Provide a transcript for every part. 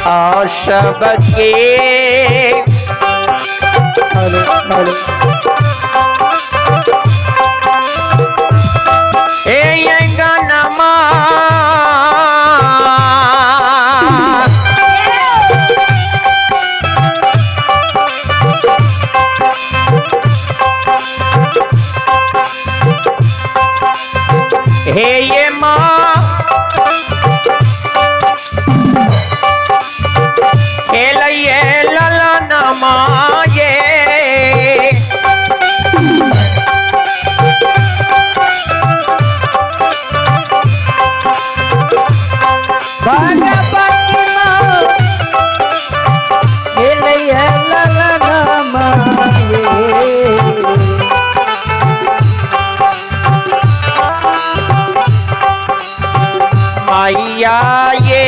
और सबके hello hello. हे गनमा हे ये माँ खेलैये ललनमा ये। भगवती माँ खेलैया ललनमा ये। मैया ये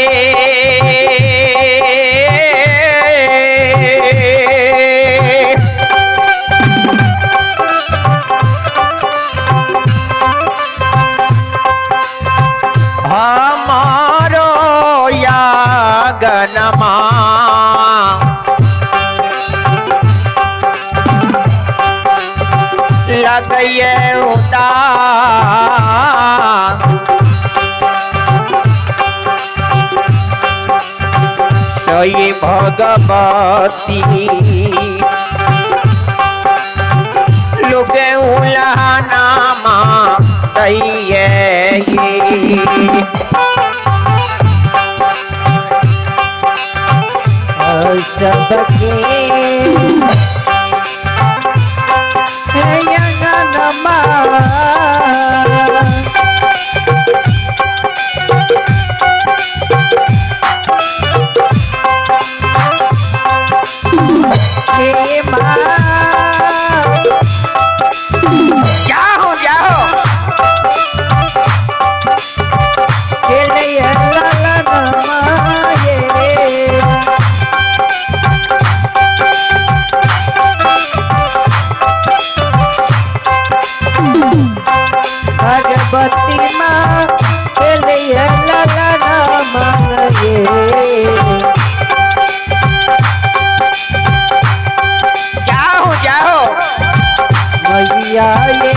हमारो यागनमा लगैये उदास। सोई भगवती लुगे उलानामा दैये। सबके अंगनमा हे माँ जाओ जाओ। खेलैया ललनमा ये। भगवती माँ खेलैया ललनमा ये। जाओ जाओ। मैया ये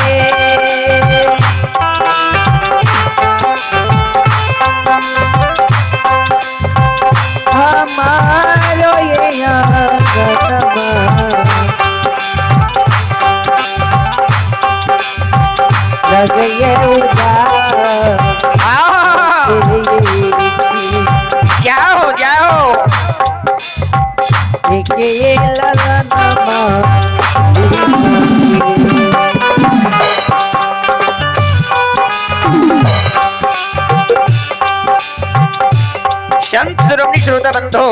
हमारो ये आंगनमा लगैये उदास। आओ, जाओ जाओ। के ललनमा। संत श्रोमणी श्रोता बंधु,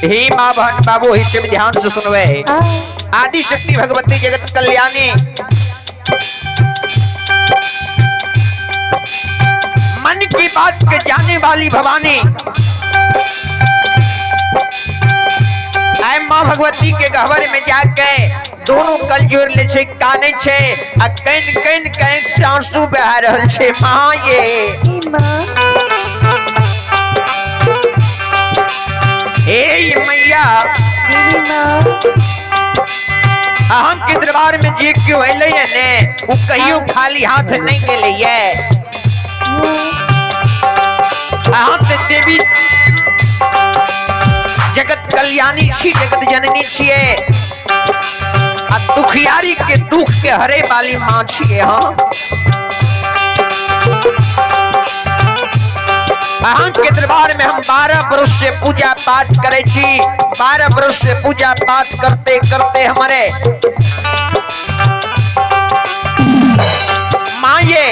हे माँ बहन बाबू, हिस्से में ध्यान से सुनवे। आदि शक्ति भगवती जगत कल्याणी मन की बात के जाने वाली भवानी आए माँ भगवती के गहवर में जाके दोनों कल जोड़ ले छे, काने छे आ can can can से आंसू बहा रहल छे। माँ ये हे मैया, अहम के दरबार में जे क्यों अलै ने वो कहियो खाली हाथ नहीं गेलै। अहम ते देवी जगत कल्याणी छी, जगत जननी छिए आ दुखियारी के दुख के हरे वाली माँ छिए। हाँ, अहाँ के दरबार में हम 12 वर्ष से पूजा पाठ करे छी। 12 वर्ष से पूजा पाठ करते करते हमारे माँ ये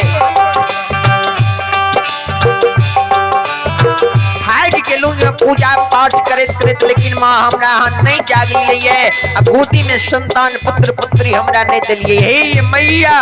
थाक गेलूं जे पूजा पाठ करैत करैत, लेकिन माँ हमरा अहाँ नहीं जागलियै आ गोदी में संतान पुत्र पुत्री हमरा नहीं दिलियै। हे मैया,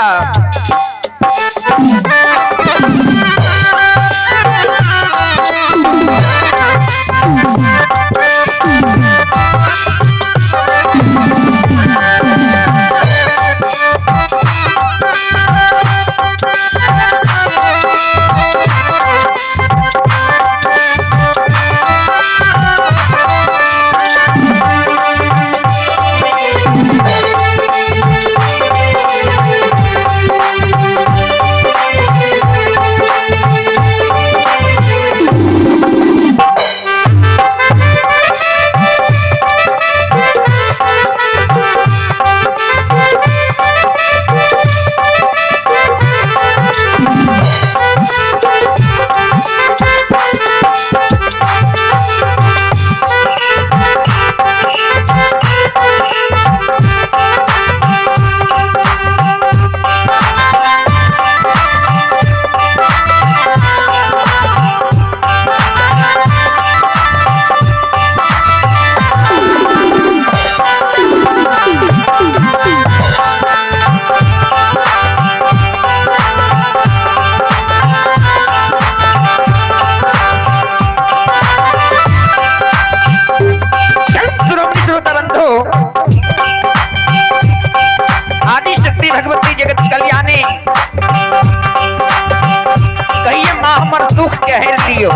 हमर दुख के हर लियो।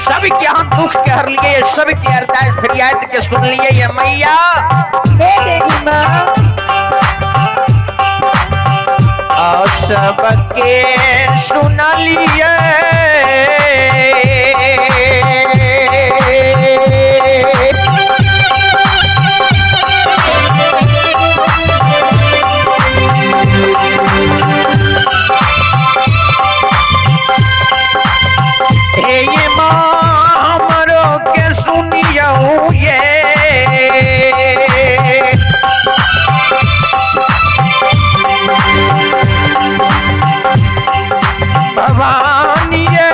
सबके हम दुख के हर लिए, सबके अरदास फरियाद के सुन लिए ये मैया। हे देवी माँ। और सबके सुन लिए। हे ये माँ हमरो के सुनियो ये। भवानी ये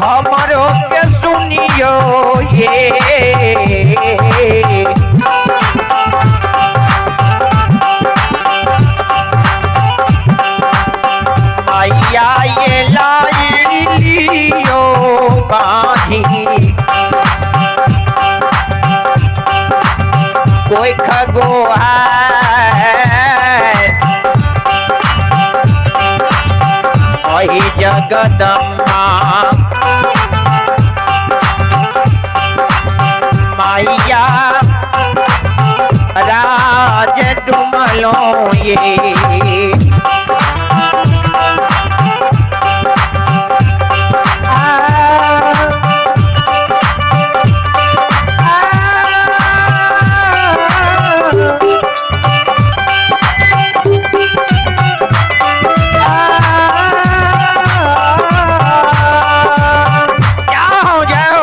हमरो के सुनियो ये। मैया ये लाई लियो बांधी कोई खगो है वही जगदम्बा मैया राज डुमलो ये। जाओ जाओ।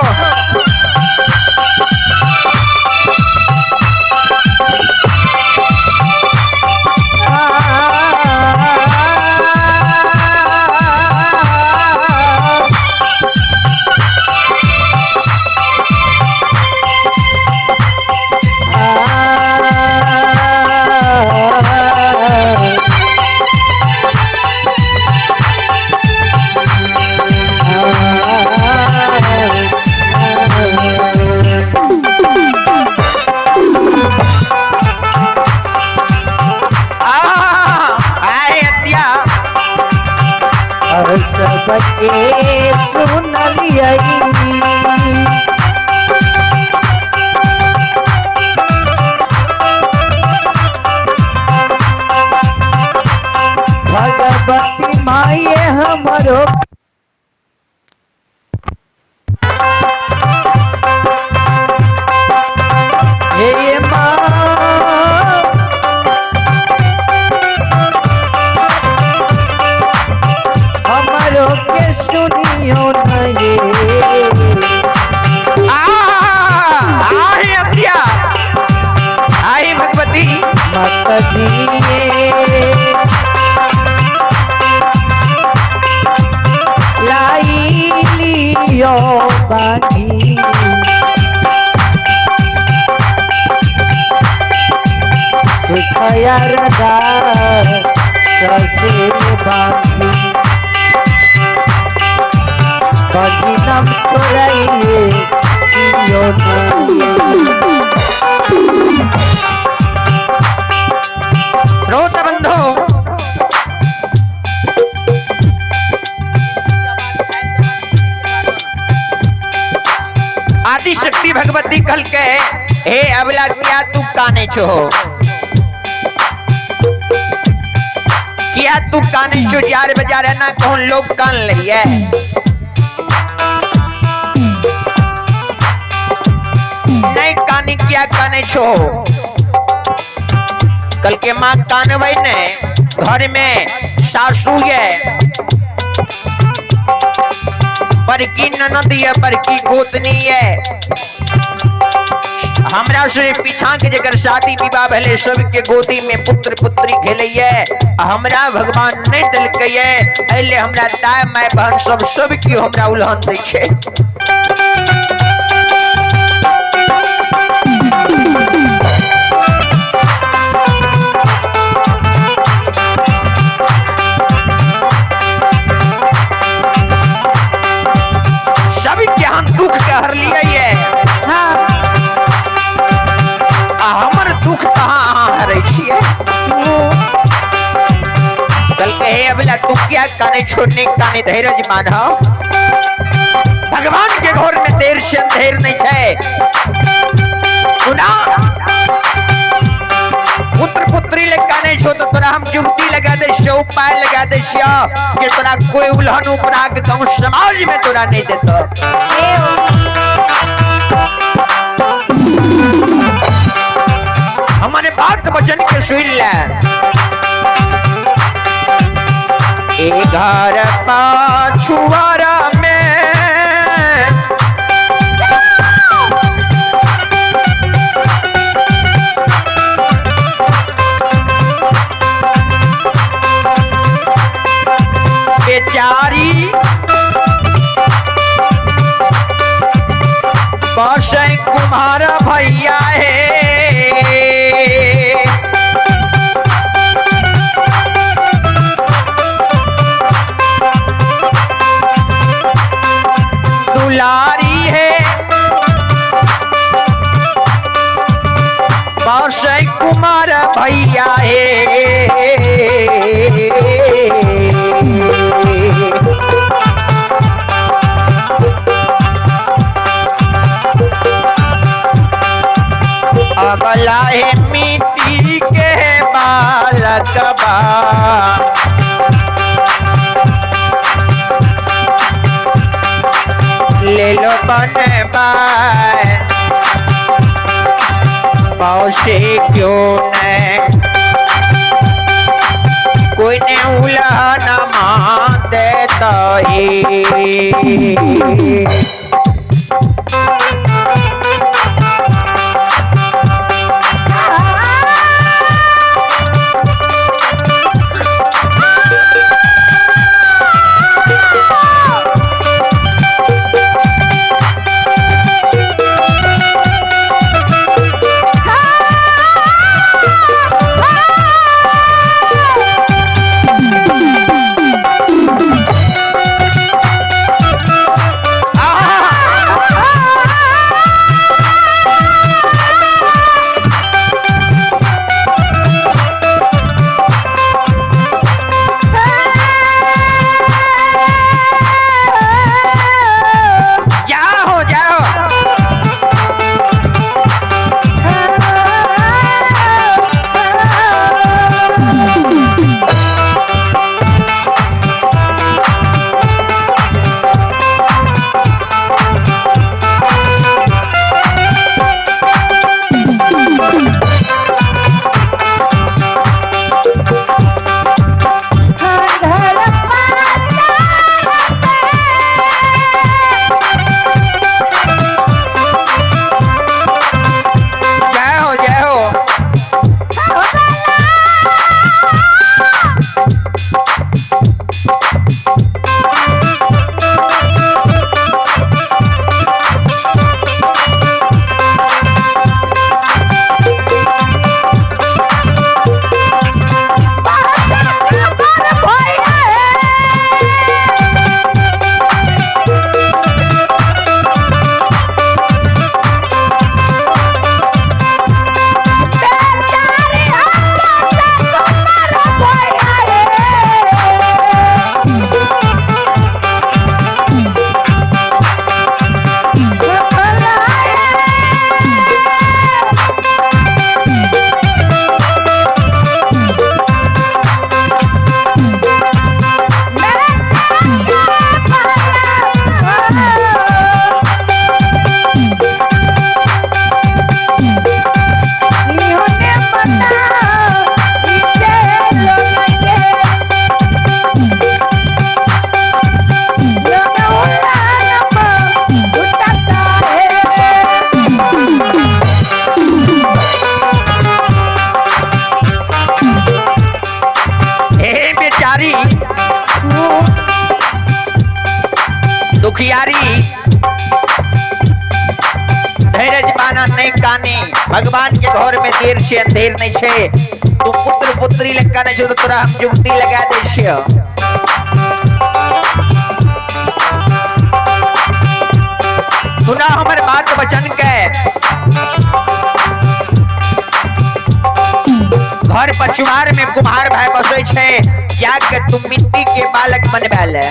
आए अतिया। और सबके सुनलियै। भगवती माये हमरो हे माँ। हमरो के सुनियो न ये। आहे अतिया आहे भगवती। माता जी ये लाई लियो बांधी ससे बांधी बांधी नाम छोड़ाइए जियो न। श्रोता बंधु आदि शक्ति भगवती कल के हे अबला किया तू काने छो, किया तू काने छो जार बजार ना कौन लोग कान लही है। नहीं कानी किया काने छो। कल के माँ कानवई ने घर में सासू ये बड़की ननद ये बड़की गोतनी ये हमरा से पीछा के जकर शादी विवाह भेले सबके गोदी में पुत्र पुत्री भेलैये, हमरा भगवान नहीं दिलकैये, एहिले हमरा दाय my बहन सब सब केओ हमरा उलहन दै छै। सब के हम दुख के हर लिए। हाँ। हमर दुख कहाँ अहाँ हरै छियै? कहलकै हे अबला, तू किया काने छोड़ने काने, धैर्य मानव, भगवान के घर में देर से अंधेर नहीं है। सुना, पुत्र पुत्री ले काने छो तो तोरा हम जुगती लगा दे छियो, उपाय लगा दे छियो कि तोरा कोई उल्हन उपराग गाँव समाज में तोरा नहीं देतो। हमारे बात वचन के सुन ले। ए घर पाछुआरा में बेचारी बसै कुमार भैया है। दुलारी है बसै कुमार भैया है। अबला है मिट्टी के बालकबा ले लो बनवाए मौसी क्यों ने कोई ने उलहन मान देता ही। जाओ जाओ। जय हो जय हो। हे बेचारी दुखियारी, धैर्य माना नहीं काने, भगवान के घर में देर से अंधेर नहीं छे। तू पुत्र पुत्री लगा नहीं छो तो तोरा हम जुगती लगा दे छियो। सुना हमर बात वचन के। घर पछुआर में कुम्हार भाई बसै छै, जाके तू मिट्टी के बालक बनवा ले।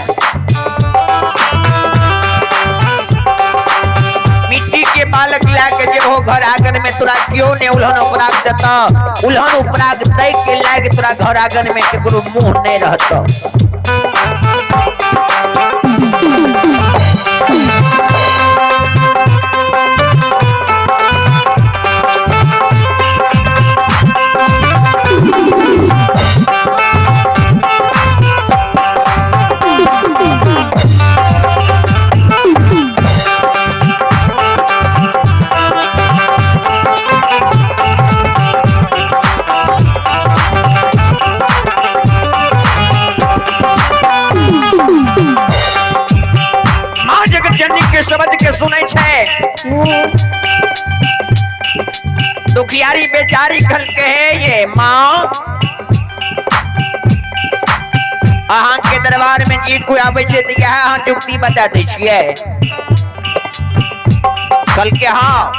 मिट्टी के बालक लाके जेबहो घर आंगन में, तोरा क्यों ने उल्हन उपराग देता। उल्हन उपराग दै के लाग तोरा घर आंगन में केकरो मुंह नहीं रहता। माँ जगत जननी के शब्द के सुनै छै दुखियारी बेचारी कल कहे, ये माँ अहाँ के दरबार में जी कोई आबै छै तऽ इएह अहाँ जुक्ति बता दै छियै। कल के हाँ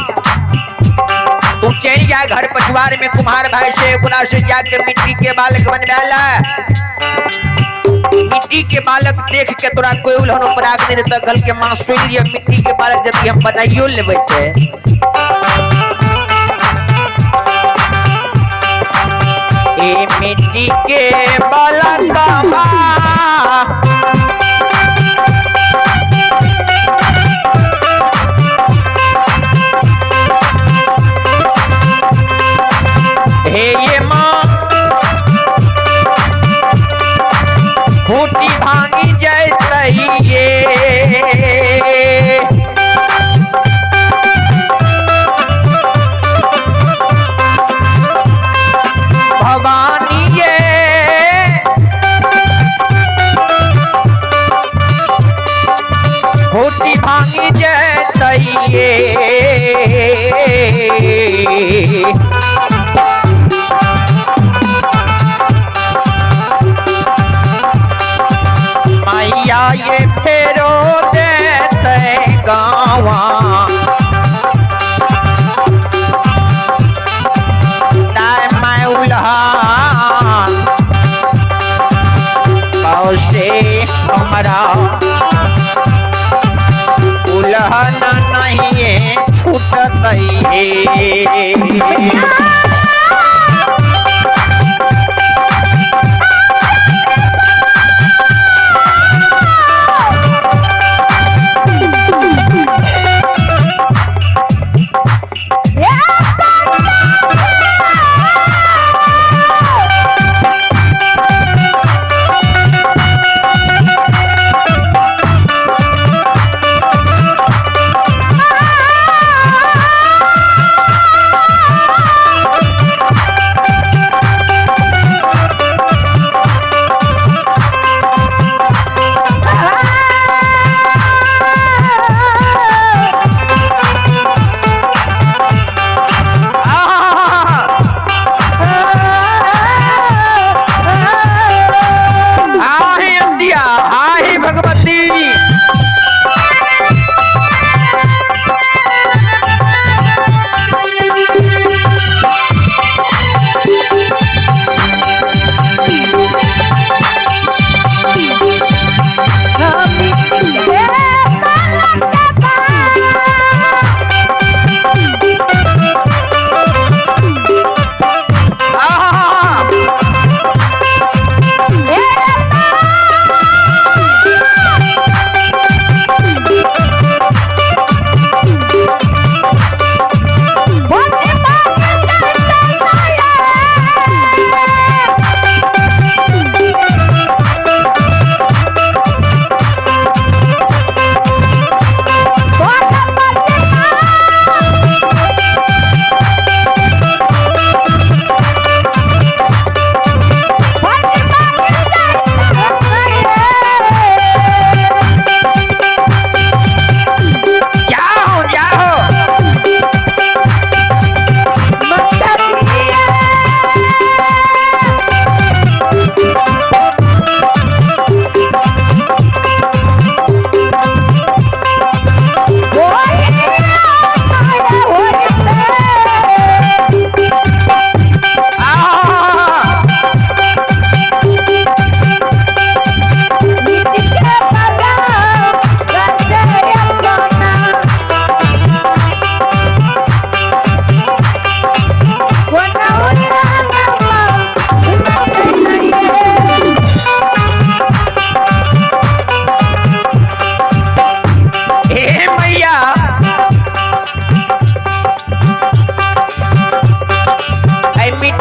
तू चलि जा घर पछुआर में कुम्हार भाई से, ओकरा से जाके मिट्टी के बालक बनवा ला। मिट्टी के बालक देख के तोरा कोई उल्हन उपराग नहीं देता। कल के माँ सुन लिया, मिट्टी के बालक यदि हम बनाइयो लेबै ते ए मिट्टी के बालक हे ये माँ फूटी भांगी जैतइये। भवानी ये फूटी भांगी जैतइये। मैया ये फेरो देते गावा दाय मैं उल्हान से हमरा उल्हन नहीं छूटतइये।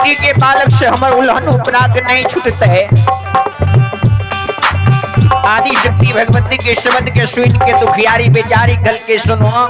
बेटी के बालक से हमर उल्हन उपराग नहीं छूटते। आदि शक्ति भगवती के शब्द के सुन के दुखियारी बेचारी कल के सुनो।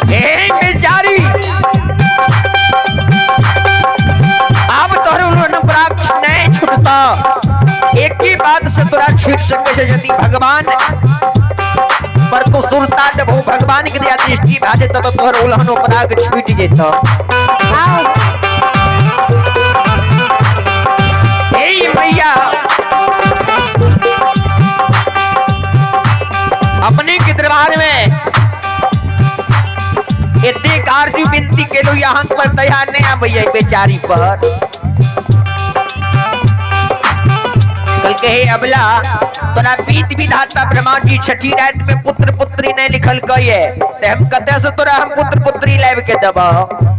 ए बेचारी, अब तोहर उल्हन उपराग नहीं छूटता। एक ही बात से तोरा छूट सके छे, यदि भगवान पर तू सुरता देबो, भगवान के दया दृष्टि भा जेतौ तो तोहर उल्हन उपराग छूट जेतौ। हे मैया, अपने के दरबार में एतेक आरजू विनती केलू, यहाँ पर दया नहीं आबैया बेचारी पर। कल के हे अबला, तोरा पीत विधाता ब्रह्मा जी छठी रात में पुत्र पुत्री नहीं लिखल कहिए, ते हम कते से तोरा हम पुत्र पुत्री लाब के देबो।